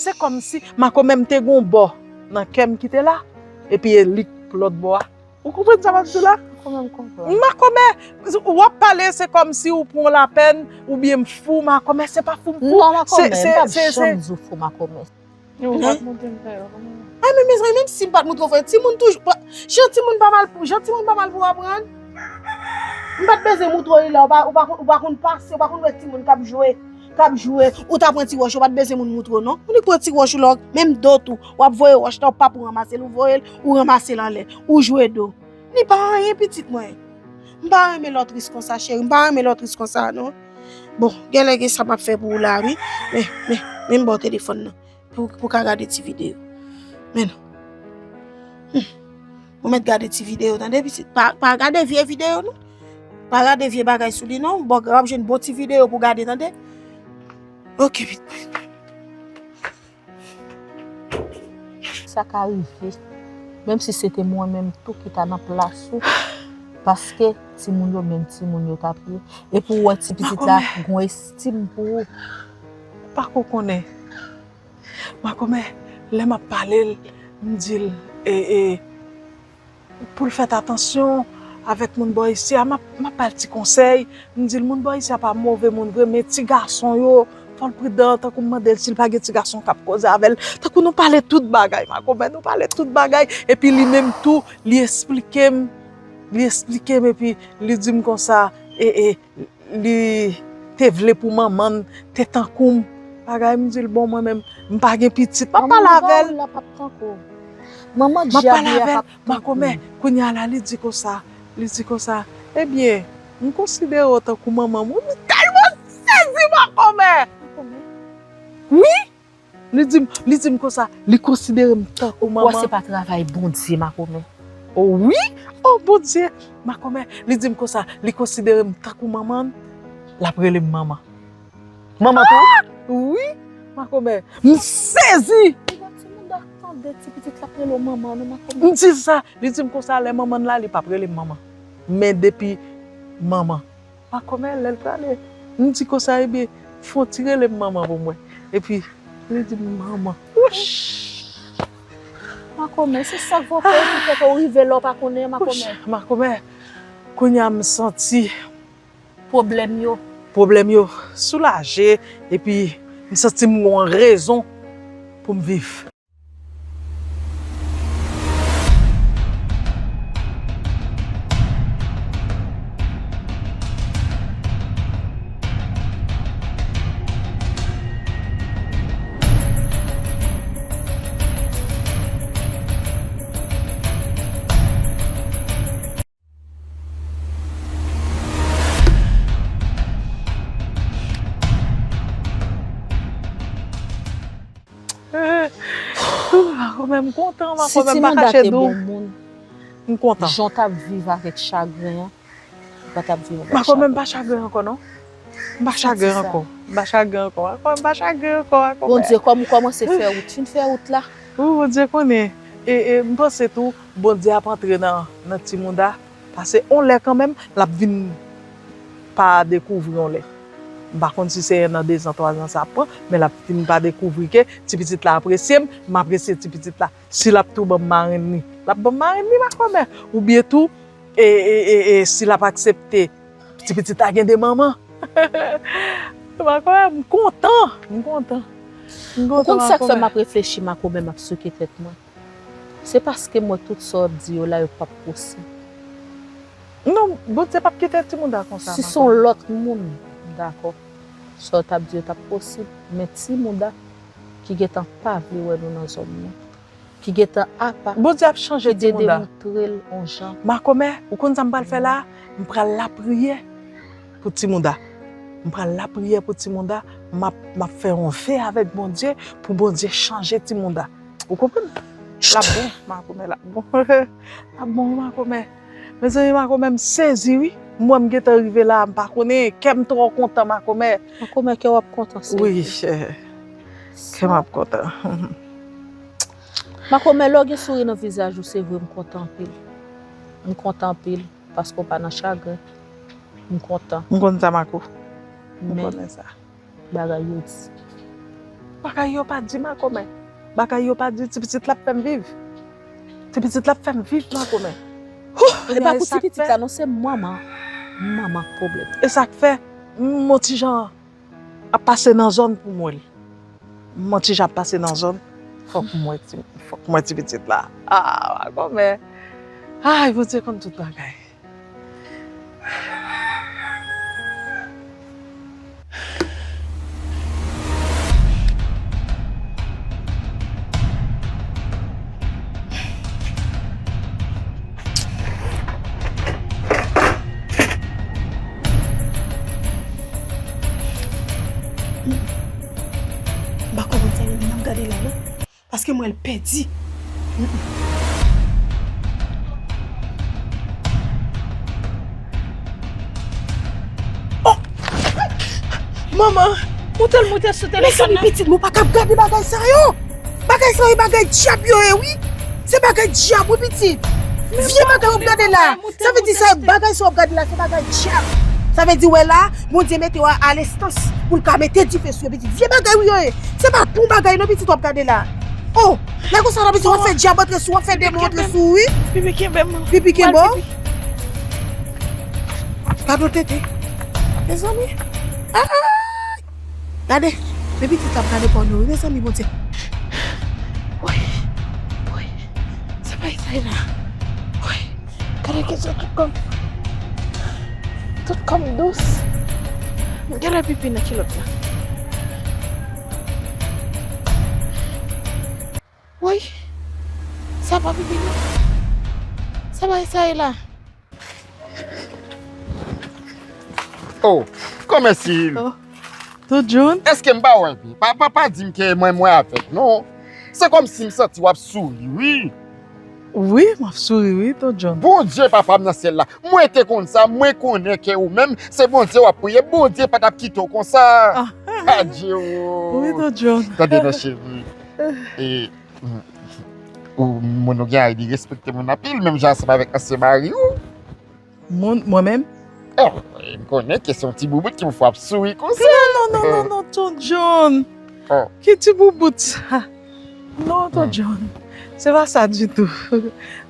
se kòmsi, makomè, m te gen yon bò nan kè m ki te la, epi e li lòt bò a. Ou konprann sa m ap di w la? Makomè, m konprann. Makomè, w ap pale, se kòmsi ou pran lapèn, oubyen m fou, makomè, se pa fou m fou. Non, makomè, m p ap janm di w fou, makomè. Ou pa t montre m fè yo, non? Ay, men mezanmi, menm si m pa t montre w fè, timoun toujou, pa- jan timoun pa mal pou, jan timoun pa mal pou aprann. M pa t bezwen montre w li la, ou pa, ou pa konn, ou pa konn pase, ou pa konn wè timoun k ap jwe. K ap jwe, ou ta pran ti wòch, ou pa t bezwen moun montre w non. Ou nik pran ti wòch ou la, menm do tou, w ap voye wòch la, ou pa pou ranmase l, ou voye l, ou ranmase l anlè, ou jwe do. Li pa anyen, pitit mwen. M pa renmen lè w tris konsa, cheri, m pa renmen lè w tris konsa, non. Bon, genlè gen sa m ap fè pou ou la, wi. Men, men, men m ba w telefòn nan. Pou, pou ka gade ti videyo. Men non. Hmm. Ou mèt gade ti videyo, tande, pitit. Pa, pa gade vye videyo, non. Pa gade vye bagay sou li, non. Bon, w ap jwenn bon ti videyo pou gade, tande. Ok, pitit. Sa ka rive. Menm si se te mwen menm tou ki ta nan plas ou, paske timoun yo menm timoun yo t ap ye. Epi w wè ti pitit la gon estim pou ou. Ou pa ko konnen. Makomè, lè m ap pale l, m di l, e, e, pou l fè atansyon avèk moun bò isi a, m ap, m ap ba l ti konsèy. M di l, moun bò isi a pa move moun vre, men ti gason yo, fò l pridan, tankou m mande l si l pa gen ti gason k ap koze avè l. Tankou nou pale tout bagay, makomè, nou pale tout bagay. Epi li menm tou, li esplike m, li esplike m, epi li di m konsa, e, e, li te vle pou manman l te tankou m. Bagay, m di l, bon, mwen menm, m pa gen pitit, m ap pale avè l. Manman Dyabi a p ap tankou. Manman Dyabi a p ap tankou. Makomè, kounye a la, li di konsa, li di konsa, ebyen, m konsidere w tankou manman m. Wi, m tèlman sezi, makomè. Wi! Li di m, li di m konsa, li konsidere m tankou manman. Ou kwè se pa travay Bondye, makomè? O wi, o Bondye, makomè, li di m konsa, li konsidere m tankou manman l, l ap rele m manman. Manman tou? Wi, makomè, m sezi. Timoun ap tande ti pitit la ap rele w manman, non, makomè. M di sa, li di m konsa, lè manman l la, li p ap rele m manman. Men depi manman. Makomè, lè l prale, m di konsa, ebyen, fè w ti rele m manman pou mwen. Epi, li di m manman. Wouch! Makomè, se sa k vo fè ki fè ke w rive la w pa konnen an, makomè. Wouch! Makomè, kounye a m santi. Pwoblèm yo. Pwoblèm yo soulaje, epi m santi m gen yon rezon pou m viv. Makomè, m kontan, makomè, m pa kache di w. M kontan. Jan w t ap viv avèk chagren an, ou pa t ap viv avèk chagren. Makomè, m pa chagren ankò, non. M pa chagren ankò. M pa chagren ankò. Makomè, m pa chagren ankò, makomè. Bondye, kòm ou kòmanse fè wout, fin fè wout la. Wi, Bondye konnen. E, e, m panse tou, Bondye ap antre nan, nan Timouda. Pase on lè kanmenm, l ap vin pa dekouvri on lè. M pa konn si se en an, dezan, twazan sa ap pran, men l ap vin pa dekouvri ke ti pitit la apresye m, m apresye ti pitit la. Si l ap tou ban m marenn li, l ap ban m marenn li, makomè. Oubyen tou, e, e, e, e, si l ap aksepte ti pitit la gen de manman. Makomè, m kontan, m kontan. M kontan, makomè. Ou konn sa k fè m ap reflechi, makomè, m ap souke tèt mwen? Se paske m wè tout sa w ap di yo la, yo p ap posib. Non, Bondye p ap kite Timouda konsa. Si se yon lòt moun, m dakò. Sa w t ap di yo t ap posib. Men Timouda, ki gentan pa vle wè nou nan zòn nan, ki gentan apa, Bondye ap chanje Timouda. Ki te demontre l yon jan. Makomè, ou konn sa m pral fè la? M pral lapriyè pou Timouda. M pral lapriyè pou Timouda. M ap, m ap fè yon ve avèk Bondye pou Bondye chanje Timouda. Ou konprann? L ap bon, makomè, l ap bon. L ap bon, makomè. Mezanmi, makomè, m sezi, wi. M wè m gentan rive la, m pa konnen. Kè m twò kontan, makomè. Makomè, kè w ap kontan, sezi. Wi, chè. Kè m ap kontan. Makomè, lè w gen souri nan vizaj ou, se vre, m kontan anpil. M kontan anpil, paske w pa nan chagren. M kontan. M konn sa, Mako. M konnen sa. Bagay yo di. Bagay yo pa di, makomè. Bagay yo pa di, ti pitit la ap fè m viv. Ti pitit la ap fè m viv, makomè. Hoo! E pa pou ti pitit la, non, se manman. Manman k pwoblèm. E sa k fè, m on ti jan ap pase nan zòn pou m wè l. M on ti jan ap pase nan zòn, fòk m wè ti, fòk m wè ti pitit la. Ah, makomè. Ay, Bondye konn tout bagay. M pa konprann sa yo di n ap gade la, non. Paske m wè l pèdi. Oh! Manman, ou tèlman te sou telefòn nan. Mezanmi, pitit, nou pa kab gade bagay sa yo. Bagay sa yo, bagay dyab yo ye, wi. Se bagay dyab wi pitit. Vye bagay w ap gade la. Sa vle di sa bagay sa w ap gade la se bagay dyab. Sa vle di wè la, Bondye mete w a alestans pou l ka mete dife sou yo pitit. Vye bagay wi yo ye. Se pa bon bagay non pitit w ap gade la. Oh, lè konsa la pitit w ap fè dyab antre sou, w ap fè demon antre sou wi. Pipi kenbe m. Pipi kenbe w. Gade w tete. Mezanmi. Ah, ah. Gade, men pitit la ap gade pòno wi, mezanmi, Bondye. Woy, woy, sa pa Esay la. Woy, gade kesyon tout kòm, tout kòm dous. Gade pipi nan kilòt la. Woy, sa pa pipi non. Sa pa Esay la. Oh, kòmèsi. Oh, Tonton John? Èske m pa wè byen? Pa, pa, pa di m ke mwen, mwen avèk, non. Se kòmsi m santi w ap souri, wi. Wi, m ap souri, wi, Tonton John. Bondye, papa m nan syèl la, mwen te konn sa, mwen konnen ke ou menm, se Bondye w ap priye, Bondye pa t ap kite w konsa. Ah. Adye, oh. Wi, Tonton John. Tande non, cheri. E, ou, moun ou gen a, li respekte moun anpil, menm jan ansanm avèk ansyen mari w. Moun, mwen menm? Oh, m konnen ke se yon ti boubout ki pou fè w ap souri konsa. Non, non, non, non, non, Tonton John. Oh. Ki ti boubout sa? Non, Tonton John. Se pa sa ditou.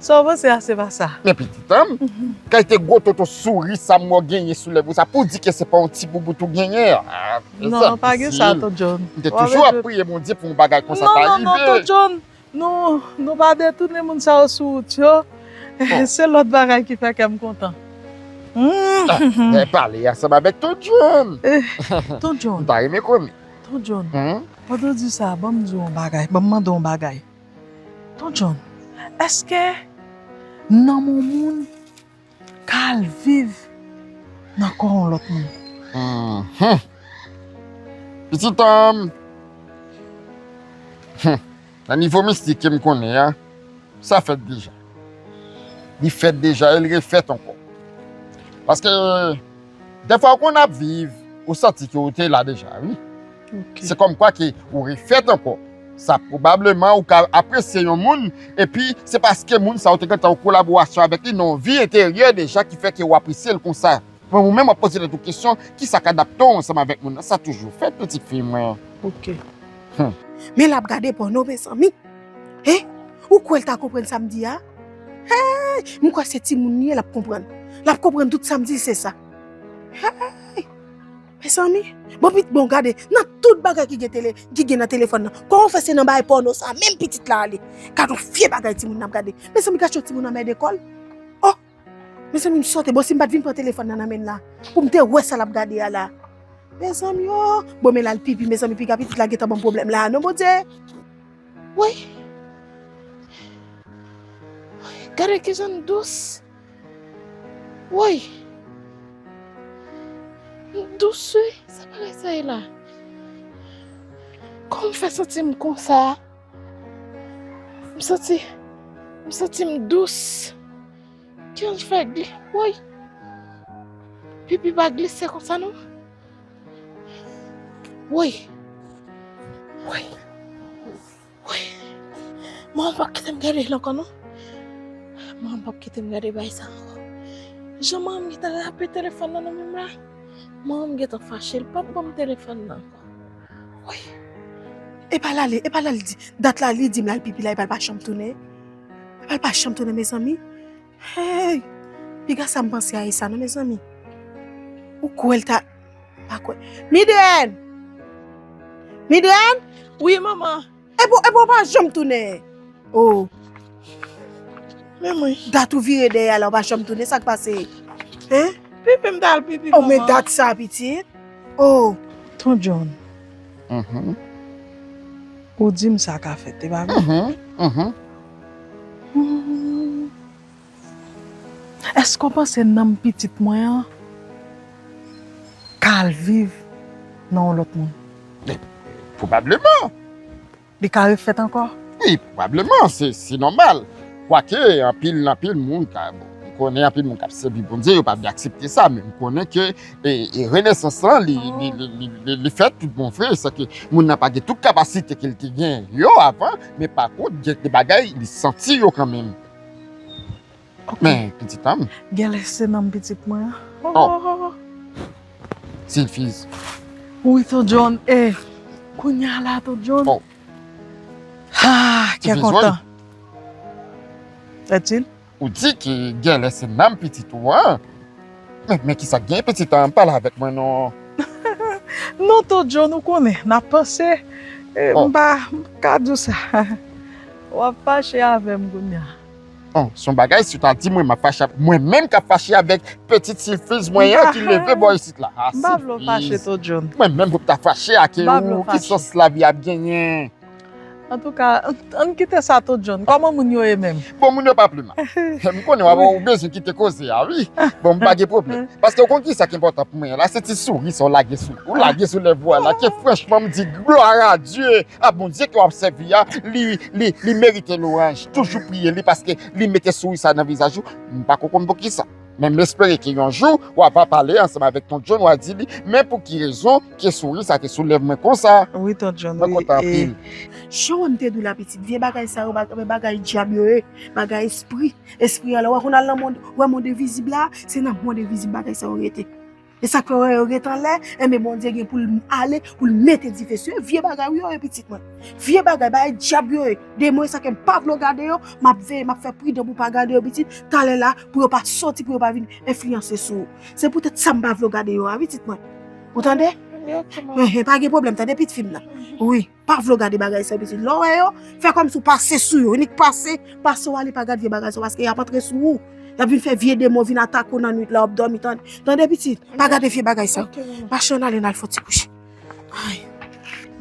Sa w panse a, se pa sa. Men pitit an m, kalite gwo toto souri sa m wè w genyen sou lèv ou sa, pou di ke se pa yon ti boubout ou genyen. Ah, non, pa gen sa, Tonton John. M te toujou ap priye Bondye pou yon bagay konsa ta rive. Non, non, non, Tonton John. Nou, nou pa detounen moun sa yo sou wout yo. Se lòt bagay ki fè kè m kontan. Hmm. Ah, lè pale ansanm avèk Tonton John. Eh, Tonton John. M ta renmen konnen. Tonton John. Hmm? Pandan w di sa, ban m di w yon bagay, ban m mande w yon bagay. Tonton John, èske nanm yon moun ka al viv nan kò yon lòt moun? Mhm. Pitit an m, hmm, nan nivo mistik ke m konnen an, sa fèt deja. Li fèt deja e l refèt ankò. Paske dèfwa ou konn ap viv, ou santi ke ou te la deja, wi. Ok. Se kòmkwa ke ou refèt ankò. Sa pwobableman ou ka apresye yon moun, epi se paske moun sa ou te gentan an kolaborasyon avèk li nan yon vi enteryè deja ki fè ke ou apresye l konsa. Men ou menm w ap poze tèt ou kesyon, kisa k adapte w ansanm avèk moun nan? Sa toujou fèt, pitit fi mwen. Ok. Hmm. Men l ap gade pòno, mezanmi. Hein? Ou kwè l ta konprann sa m di a? Hey! M kwè se timoun li ye, l ap konprann. L ap konprann tout sa m di, se sa. Hey! Mezanmi, bon, pit-, bon, gade, nan tout bagay ki gen tele, ki gen nan telefòn nan, kòman w fè se nan bagay pòno sa menm pitit la ale? Gade yon vye bagay timoun nan ap gade. Mezanmi, gade yon timoun anmède kò l. Oh! Mezanmi, m sote, bon, si m pa t vin pran telefòn nan nan men l la, pou m te wè sa l ap gade a la. Mezanmi, oh! Bon, men l al pipi, mezanmi, piga pitit la gentan ban m pwoblèm la, non, Bondye. Woy! Woy, gade kijan l dous. Woy! L dous, wi. Sa bagay sa ye la? Kòman m fè santi m konsa? M santi, m santi m dous. Kijan l fè gli-, woy! Pipi pa glise konsa, non. Woy! Woy! Wi. Manman p ap kite m gade l ankò non. Manman p ap kite m gade bagay sa ankò. Jan manman m gentan rape telefòn nan nan men m la, manman m gentan fache, l p ap ban m telefòn nan ankò. Wi. Epa l ale, epa l al di, dat la li di m l al pipi la, epa l pa janm tounen. Epa l pa janm tounen, mezanmi. Hey! Piga sa m panse a e sa non, mezanmi. Ou kwè l ta, pa kwè. Midèn! Midèn! Wi, manman. Epi, epi w pa janm tounen. Oh. Men mwen. Dat ou vire dèyè la, w pa janm tounen, sa k pase? Hein? Pipi m t al pipi, manman. Oh, men dat sa, pitit. Oh. Ton John. Mhm. Ou di m sa ka fèt, e pa vre? Mhm, mhm. Hmm. Èske w panse nanm pitit mwen an ka al viv nan yon lòt moun? Eh, pwobableman. Li ka refèt ankò? Wi, pwobableman, se, se nòmal. Kwake, anpil, anpil moun ka, bon, m Konnen anpil moun k ap sèvi Bondye, yo pa vle aksepte sa, men m konnen ke e, e renesans lan, li, li, li, li, li, li fèt tout bon vre. Sa ke moun nan pa gen tout kapasite ke l te gen yo avan, men pa kont, gen de bagay, li santi yo kanmenm. Men, pitit an m. Genlè se nanm pitit mwen an. Oh. Silfiz. Wi, Ton John. E, kounye a la, Ton John. Oh. Ah, kè kontan. Ètil? Ou di ke genlè se nanm pitit ou an. Men, men kisa k gen pitit an, pale avèk mwen non. Non, Ton John, ou konnen, n ap panse. E, m pa ka di w sa. W ap fache avè m kounye a. Bon, se yon bagay, si w ta di mwen m ap fache avè, mwen menm k ap fache avèk pitit Silfiz mwen an ki leve bò isit la. Ah, m pa vle w fache, Ton John. Mwen menm pou m ta fache ak ou, ki sans lavi ap genyen? Antouka, ann kite sa, Ton John. Kòman moun yo ye menm? Bon, moun yo pa pli mal. M konnen w ap, ou bezwen kite koze a, wi. Bon, m pa gen pwoblèm. Paske w konn kisa ki enpòtan pou mwen la, se ti souri sa w lage sou, ou lage sou lèv ou a la, ke franchman m di gloire à Dieu, a Bondye ke w ap sèvi a, li, li, li merite lwanj. Toujou priye li paske li mete souri sa nan vizaj ou. M pa ko konn poukisa. Men m espere ke yon jou, w a pa pale ansanm avèk Ton John, w a di li, men pou ki rezon ke souri sa te sou lèv mwen konsa? Wi, Ton John, wi. Mwen kontan anpil. Jan w wè m te di w la, pitit, vye bagay sa yo, bag-, bagay dyab yo ye, bagay espri. Espri anlè, w wè konn al nan mond, w wè mond envizib la, se nan mond envizib bagay sa yo rete. E sa k fè w wè yo rete anlè, enben Bondye gen pou l ale, pou l mete dife sou yo. Vye bagay wi yo ye, pitit mwen. Vye bagay, bagay dyab yo ye. Demon sa ke m pa vle w gade yo, m ap veye, m ap fè pridan pou w pa gade yo, pitit. Talè la, pou yo pa soti, pou yo pa vin enfliyanse sou ou. Se poutèt sa m pa vle w gade yo a, pitit mwen. Ou tande? Enben, ok, manman. Enhen, pa gen pwoblèm, tande, pitit fi m nan. Wi, pa vle w gade bagay sa yo, pitit. Lè w wè yo, fè kòmsi w pase sou yo. Nik pase, pase w ale, pa gade vye bagay sa yo, paske y ap antre sou ou. Y ap vin fè vye demon vin atake w nan nwit la, w ap dòmi, tande, tande, pitit. Pa gade vye bagay sa yo. Ok, manman. Mache, ann ale, n al fè yon ti kouche. Ay.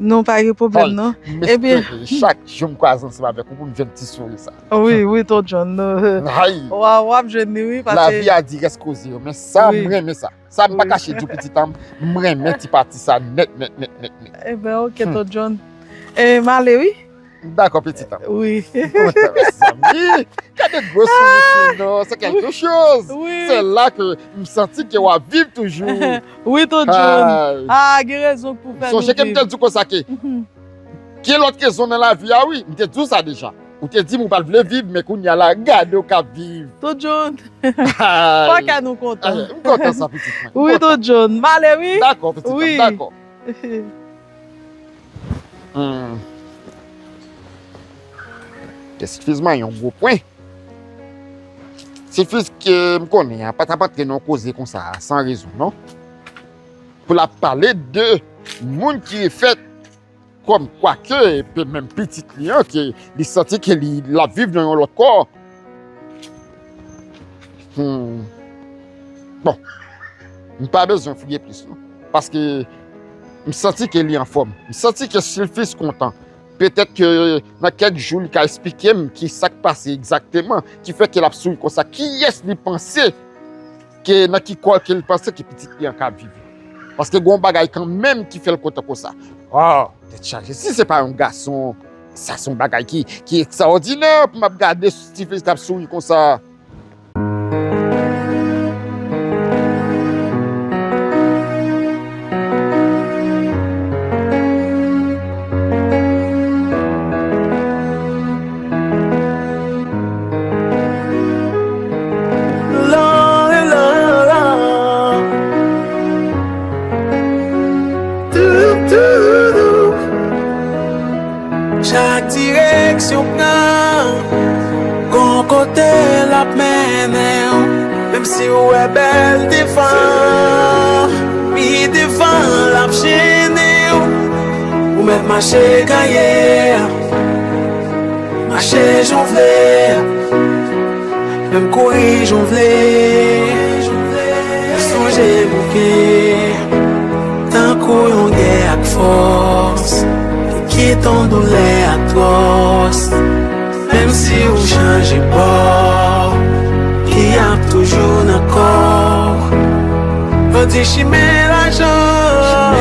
Non, pa gen pwoblèm, non. Ebyen, chak jou m kwaze ansanm avèk ou pou m jwenn ti souri sa. Wi, wi, Ton John, non. Ay. W a, w ap jwenn li, wi, paske lavi a di rès koze yo, men sa, m renmen sa. Sa m pa kache di w, pitit an m, m renmen ti pati sa nèt, nèt, nèt, nèt, nèt. Enben, ok, Ton John. E, m ale, wi. Dakò, pitit an m. Wi. M kontan, mezanmi. Gade gwo souri sou non, se kèlke choz. Wi. Se la ke m santi ke w ap viv toujou. Wi, Ton John. Ay. Ah, gen rezon pou fè nou viv. Sonje ke m te di w konsa ke gen lòt rezon nan lavi a, wi. M te di w sa deja. Ou te di m ou pa t vle viv, men kounye a la, gade w k ap viv. Ton John. Fò kè nou kontan. Ay, m kontan sa, pitit mwen. Wi, Ton John. M ale, wi. Dakò, pitit mwen, dakò. Hmm. Silfiz mwen yon gwo pwen. Silfiz ke m konnen an, pa t ap antre nan yon koze konsa a, san rezon, non. Pou l ap pale de moun ki fèt kòm kwake, epi menm pitit li an, ke li santi ke li, l ap viv nan yon lòt kò. Hmm. Bon, m pa bezwen fouye plis, non. Paske m santi ke li anfòm. M santi ke Silfiz kontan. Petèt ke nan kèk jou, li ka esplike m ki sa k pase egzakteman, ki fè ke l ap souri konsa. Kiyès li panse ke, nan ki kò ke li panse ke pitit li an ka viv? Paske gen yon bagay kanmenm ki fè l kontan konsa. Oh, tèt chaje. Si se pa yon gason, sa se yon bagay ki, ki ekstraòdinè pou m ap gade Silfiz k ap souri konsa. Chak direksyon w pran, gon kote l ap mennen w. Menm si w wè bèl devan, pi devan l ap jennen w. Ou mèt mache gaye, mache jan w vle. Menm kouri jan w vle, sonje bouke tankou yon gè ak fòs, ki kite yon doulè atwòs. Menm si w chanje bò, li ap toujou nan kò w. Yo di chimen lajan,